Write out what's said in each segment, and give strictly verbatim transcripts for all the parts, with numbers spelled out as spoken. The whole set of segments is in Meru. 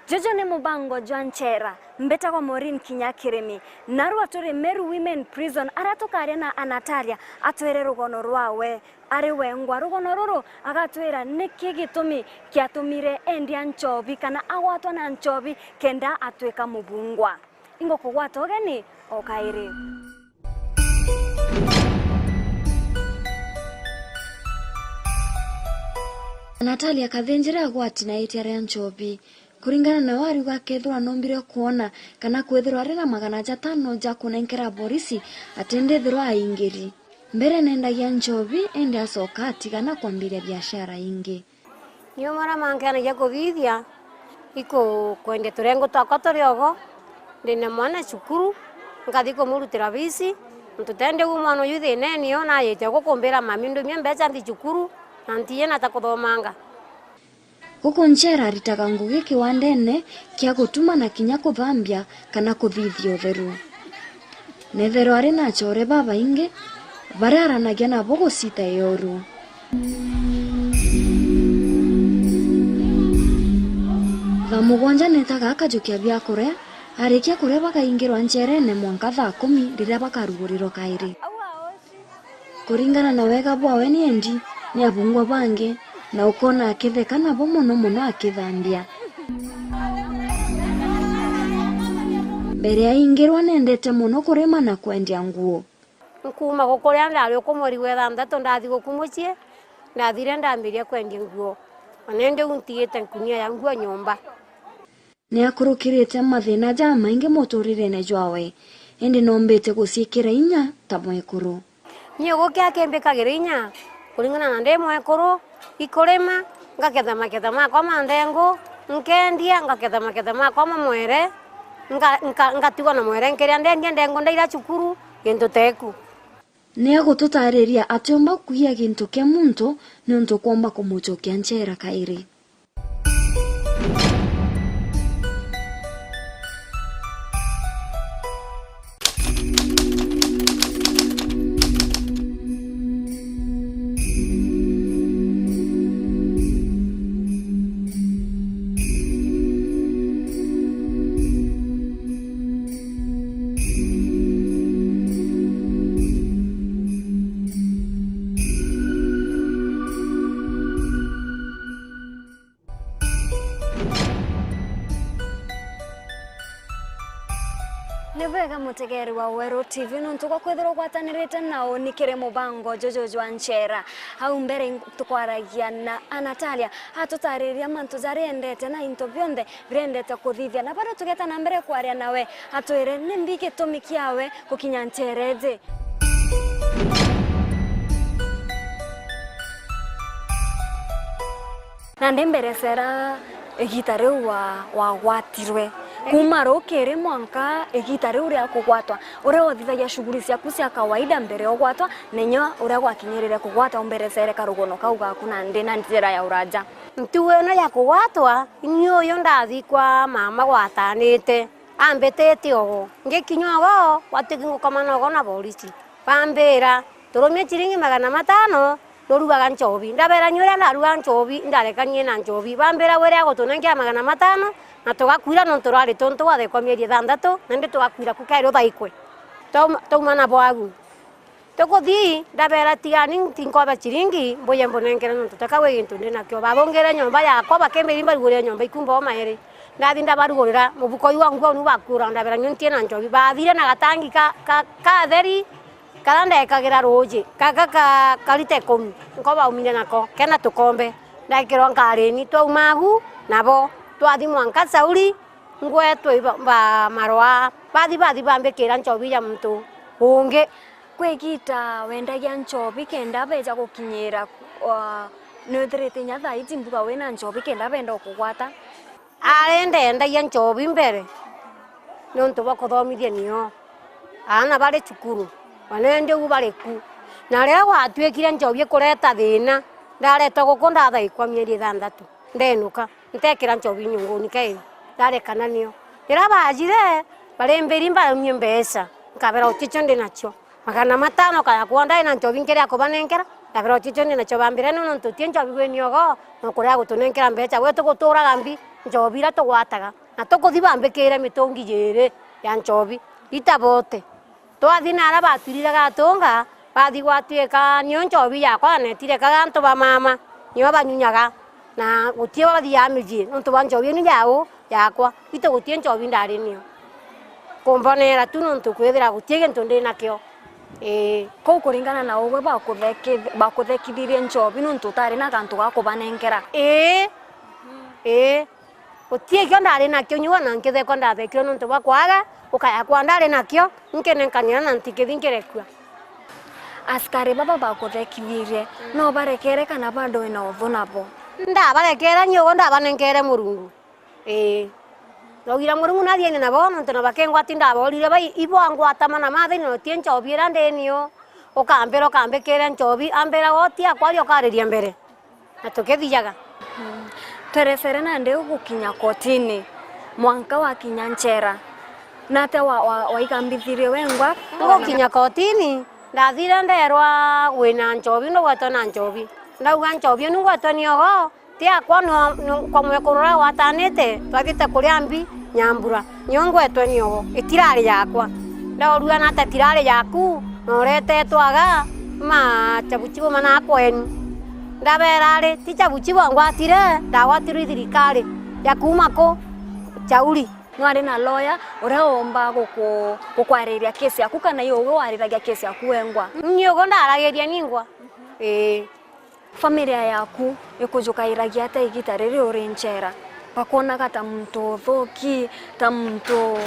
Juju ni mubango jwa nchera. Mbitagwa Maureen Kinya Kirimi. Narua turi Meru Women Prison, aria tukaria na Anatalia atwire rugono rwawe. Ari wengwa rugono ruru, agatwira niki gitumi kiatumire endia nchobi kana agwatwa na nchobi kenda atwika mubungwa. Ingukugwata ugeni o kairi. Natalia Kathinjira agwati na itia ria nchobi. Kuringana na we, ariuga akethirwa noombire kwona kana kwithirwa ari na magana jatano ja kunenkera borisi, ati ndithirwa aingiri. Mbere neendagia nchobi, indi acoka atigana kwambiria biashara ingi. Niu maria mankenagia kuthithia, iku-, kwendia turengo twakwa turi ogo, ndina mwana cukuru, nkathi kumurutira bisi, nontu tendi u mwana uyu thinene, o najite gukumbira mami ndumie mbeca nthi cukuru, na ntiina ta kuthomanga. Guku nchera aritaga ngugi kiwandene kia gutuma na kinya kuthambia kana kuthithia utheru. Neethirwa ari na achore babaingi baria aranagia nabo gucita ioru. Thaa mugwanja neetaga akajukia biakuria, arikia kuria bakaingirwa ncherene mwanka thaa kumi riria bakarugurirwa kairi. Kuringana na wega bwawe ni endi ni abungwa bangi, na ukoona akitheka nabo mono mono akithambia. Mbere aingirwa neendete mono kurima na kwendia nguo. Nkuuma gukuria ndari uku mweri wa ithanthatu ndathi guku mucii, ndathire ndambiria kwendia nguo. Ona indi u ntigite nkunia ya nguo nyomba. Ni akurukirite mathiina jamaingi muturirene jwawe, indi noombite guciikira inya ta mwekuru. Ni ugukia kimbikagira inya, kuringana na ndi mwekuru, ikurima, ngaketha maketha makwa ma nthengu, nkendia, ngaketha maketha makwa ma mwere, nga-, nga-, ngatigwa na mwere nkiria ndendia ndengu ndaira cukuru, gintu teku. Ni agututaariria atiumba kwiya gintu kia muntu niuntu kwomba kumucokia nchera kairi. Ni bwega mutegeeri wa Weru T V nontu bwa kwithirwa ugwatanirite na uni kiri mubango juju jwa nchera. Au mbere tukwaragia na Anatalia atutaariria mantu jaria endete na into bionthe biria endete kuthithia. Na bado tugeta na mbere kwaria nawe, atwire ni mbi gitumi kiawe gukinya nchera iji. Nandi mberecera igiita riu wa-, wagwatirwe. Kuuma rukiri mwanka igiita riu ria kugwatwa, uria uthithagia shughuli ciaku cia kawaida mbere ya ugwatwa, na inya uria gwakinyirire kugwatwa, umberecere karugono kau gaku nandi na njira ya uraja. Ntugo ino ya kugwatwa, ni uyu ndathi kwa mama gwatanite. Ambitite ogo. Ngikinya ogo, gwatuika ngukomana ogo na borisi. Bambira, "Turumie ciringi magana matano, nurugaga nchobi." Ndabeera, "Ni uria ndaruga nchobi, ndarekanie na nchobi." Bambira, "Wire agutunenkera magana matano, na tugakwira nontu rwari tuntu gwathekwa mieri ithanthatu, nandi tugakwira ku kairi uthaikwe." Twauma, twauma na bwagu. Tukuthi, ndabeera, "Tigani, ntinkoba ciringi, mbuye mbunenkere nontu teka gwi gintu ndi nakio." Babungire nyomba yakwa, bakimbiri mbarugurire nyomba ikumba o mairi. Ndathi ndabarugurira, mubuko uyu wa nguo nu bakura, ndabeera, "Nyu ntiina nchobi." Bathire na gatangi ka, ka, katheri, karia ndekagira ruuji, gaka ka, ka lita ikumi, nko baumire nako, kena tukombe. Ndekirwa nkarini, twauma agu nabo, twathi mwanka Sauri, nguetwe iba, ba, marwa, bathi, bathi bambikira nchobi ya muntu ungi. Kwi igiita wendagia nchobi kenda beeja gukinyira, uh, nwithirite inya thaa iji mbuga wina nchobi kenda beenda ukugwata? Ari ndendagia nchobi mbere niuntu bwa kuthomithia nio aana bari cukuru, ona indi uu bari ku. Na riria gwatuikire nchobi ikureta thiina, ndaretwa guku ndathaikwa mieri ithanthatu. Ndenuka, ntekira nchobi nyunguni kairi, ndarekana nio. Riria baajire, barimbiri mbaumie mbeca, nkabera uti cio ndi nacio. Magana matano kaya kwoo ndari na nchobi nkiria kubanenkera, ndabera uti cio ndi nacio bambire, "Nontu uti nchobi wi niogo, na ukuria gutunenkera mbeca, gwetu guturaga mbi, nchobi iria tugwataga, na tukuthi bambikire mitungi jiiri ya nchobi, itabote. Twathi na aria batwirire gatunga, bathi gwatwika nio nchobi yakwa yanetire kaga antu ba mama, nio banyunyaga, na gutie bathiaga micii nontu bwa nchobi inu yau yakwa, itu gutie nchobi ndari nio. Kumbonera tu nontu kwithira gutie gintu ndi nakio. Ii. Kou kuringana na ugwe bakutheki-, bakuthekithirie nchobi nontu utari na gantu ga kubanenkera? Ii. Ii. Gutie kio ndari nakio nyuo na nkithekwa ndathekirwe nontu bwa kwaga ukaya kwa ndari nakio, nkinenkania na ntikithi nkirekua. Askari baba bakuthekithirie, no barekere kana bado wina uthu nabo? Ndabarekere nyuo, ndabanenkere Murungu. Ii. Ndaugire Murungu nathiene nabo, nontu na bakengwati ndaborire bai, ibo angwata mana mathini na utie nchobi iria ndinio, ukambira ukambikire nchobi, ambira we uti akwaria ukariria mbere. Na tukithiaga. Mm. Twerecere nandi ugukinya kotini, mwanka wakinya nchera, natia wa, wa, waigambithirie wengwa? Ngukinya kotini, ndathire nderwa wina nchobi, ndugwetwe na nchobi. Ndauga nchobi inu ngwetwe niogo, ti yakwa, no, no, kwa mwekuru uria gwatanite, twathiite kuria mbi Nyambura. Nio ngwetwe niogo, itirari yakwa. Ndaurua nata tirari yaku, na uretetwe aga, ma chabuchibu mana kwenu. Ndabera ari, ti chabuchibu angwatire, ndagwatirwe i thirikari ya kuuma ku? Chauri. Nwari na lawyer uria uumba guku-, gukwariria case yaku, kana i ugwe warithagia case yaku wengwa? Ni ugo ndaragiria ningwa. Ii. Familia yaku ikujukairagia atia igita riri uri nchera? Bakwonaga ta muntu uthuki, ta muntu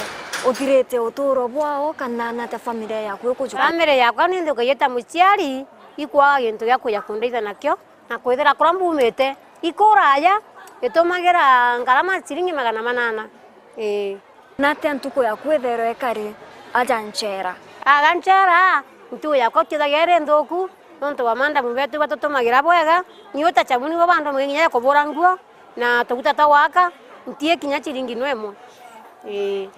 uthirite uturo bwao, kana nata familia yaku ikujuka? Family yakwa ni nthukagia ta muciari, ikwaga gintu gia kuja kundeithia nakio, na kwithira kuria mbumite ikuraya, itumagira ngarama ciringi magana manana. Ii. Natia ntuku yaku ithairwa ikari aja nchera? Aga nchera, ntuku yakwa kiithagia iri nthuku, nontu bwa mandamu betu batutumagira bwega, ni uta chabu nibo bandumagira kinya ya kubura nguo, na tuguta twa gwaka, ntii kinya chiringi no imwe. Ii.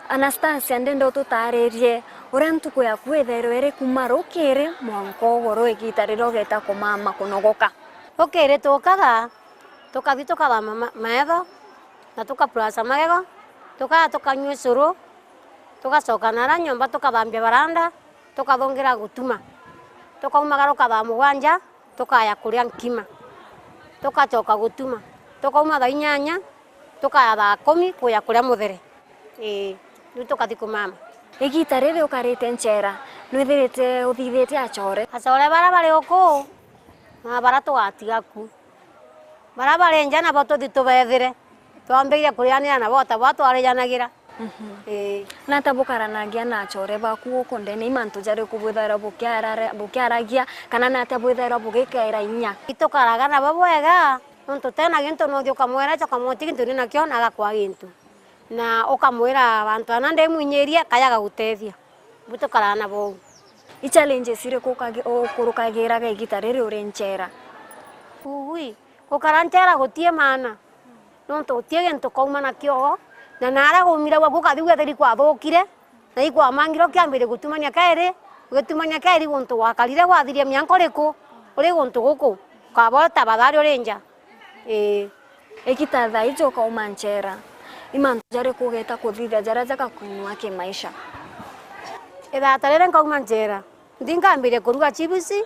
Anastasia, ndenda ututaririe uria ntuku yaku ithairwa iri kuuma rukiri mwanka ugoro igita riria ugeta kumama kunogoka. Rukiri tukaga, tukathi tukathamba ma-, maetho, na tukapurasa magego, tukaa tukanyua ucuru, tugacoka nara nyomba tukathambia baranda, tukathungira gutuma. Tukaumagara rukathaa mugwanja, tukaya kuria nkima, tugacoka gutuma. Tukauma thaa inyanya, tukaya thaa kumi kuya kuria muthere. Ii, riu tukathi kumama. Igita riri ukarite nchera, nwithirite uthithitie achore? Achore bara bari uku, na bara tugatiga ku. Bara bari nja nabo tuthi tubethire. Twambirie kurianira nabo ta bwa twarijanagira. Mhm. Ii. Nata bukaranagia na achore baku guku ndene? I mantu jariku bwithairwa bukiarare-, bukiaragia, kana nata bwithairwa bugikaira inya? Itukaraga nabo bwega, nontu tena gintu nuthi ukamwira, ukamwira uti gintu ndi nakio, na agakwa gintu. Na ukamwira, bantu ana ndimwinyirie, kaja agagutethia. Butukaraga nabo uu. I challenges iriku ukagi-, ukurukagiraga igita riri uri nchera? Ui, gukara nchera gutie maana, nontu gutie gintu ukauma nakio, na naria gumire gwaku ukathi gwetheri kwathukire, na ikwamangire ukiambiria gutumania kairi, ugitumania kairi guntu gwakarire gwathiria mianka uriku, uri guntu guku, ukaba uri tabathari uri nja. Ii. Igita thaa iji ukauma nchera, i mantu jariku ugeta kuthithia jaria jagakwinua kimaisha? Ithata riria nkauma nchera, nthi nkambiria kuruga chibusi,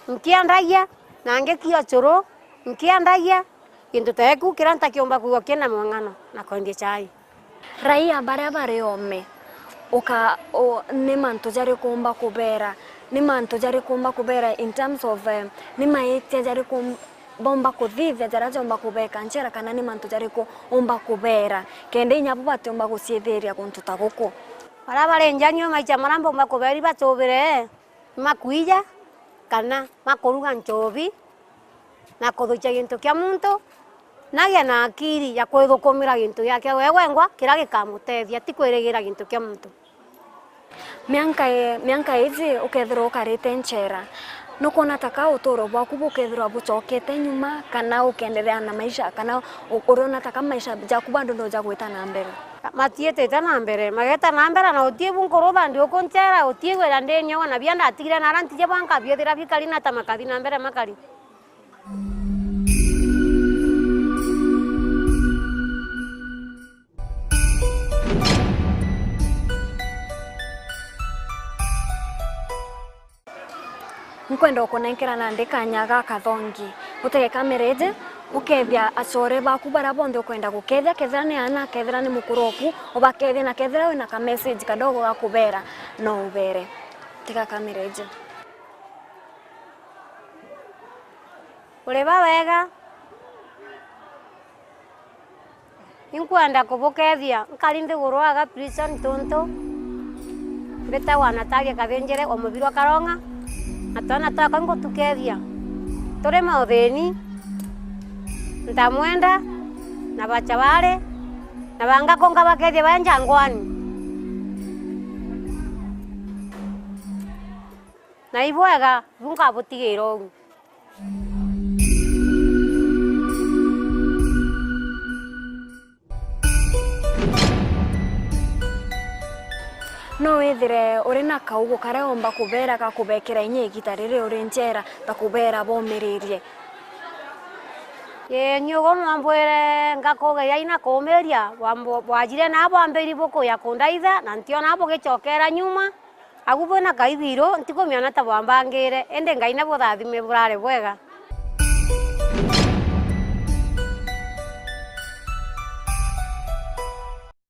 nkiendagia, na ngikia ucuru, nkiendagia, gintu ta giku kiria ntakiumba kwigua kina mwang'ano na kwendia chai. Raia baria bari oome, uka-, u-, ni mantu jariku umba kubeera? Ni mantu jariku umba kubeera in terms of, eh, ni maitia jariku um-, bomba kuthithia jaria jomba kubeka nchera, kana ni mantu jariku umba kubeera kenda inya bo batiumba guciithiria guntu ta guku? Baria bari nja nio maitia maria mbumba kubeeri batuubire, makwija, kana makuruga nchobi, na kuthukia gintu kia muntu, nagia na akiri ya kwithukumira gintu giake we wengwa kiria gikamutethia, ti kwirigira gintu kia muntu. Mianka i-, mianka iji ukethirwa ukarite nchera, nukwona ta ka uturo bwaku bukethirwa bucokete nyuma, kana ukenderea na maisha, kana u-, uriona ta ka maisha jaku bado no jagwita na mbere? Matiitite na mbere, mageta na mbere, na uti bu nkurutha ndi uku nchera, uti wira ndi nyoga, na bia ndatigire nara ntiji bwa nkabiethira bikari na ta makathi na mbere makari. Kwenda ukunenkera nandi kanya gaka thongi, utege ka mereje, ukethia acore baku baria bonthe ukwenda gukethia, kethira ni aana, kethira ni mukuru oku, ubakethie, na kethira wina ka message kadogo ga kubera, no ubere. Tega ka mereje. Uri ba wega? Inkwenda kubukethia, nkari nthiguru aga prison tuntu mbitagwa Natalia Kathinjire wa Mubirwa Karonga, na twana twakwa ingutukethia. Turi mauthini, ntamwenda, na bacha bari, na bangako nkabakethia baria njangwani. Na ibwega, bu nkabutigira uu. No withire uri na kaugu karia umba kubera gakubekera inya igita riri uri njera, ta kubera bomiririe. Ii, ni ugu nwambwire ngakugeria ina kumiria, bwambo-, bwajire na bwambiri bukuya kundaitha, na ntiona bugicokera nyuma. Agu bwina kaithiru, ntikumiona ta bwambangire, indi Ngai nabuthathime burare bwega.